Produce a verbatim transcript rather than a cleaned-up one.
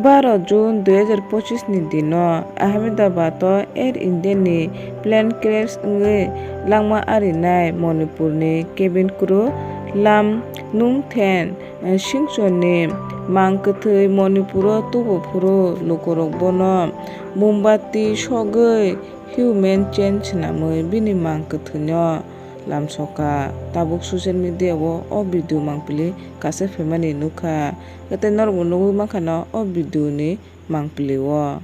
Baro June dui hajar pochis ni dino Ahmedabad o Air India ni plane crash wngwi langma arinai Manipur ni cabin crew Lamnungthen Singson ni mang kwthwi Manipur o tubu phuru lukurok bono mombati sogwi human chain swnamwi bini mang kwthwino lamsoka. Tabuk social media o o video mangpili kaisa phaimani nukha. Tei norokbo nugwi mankha no o video ni mangpili o.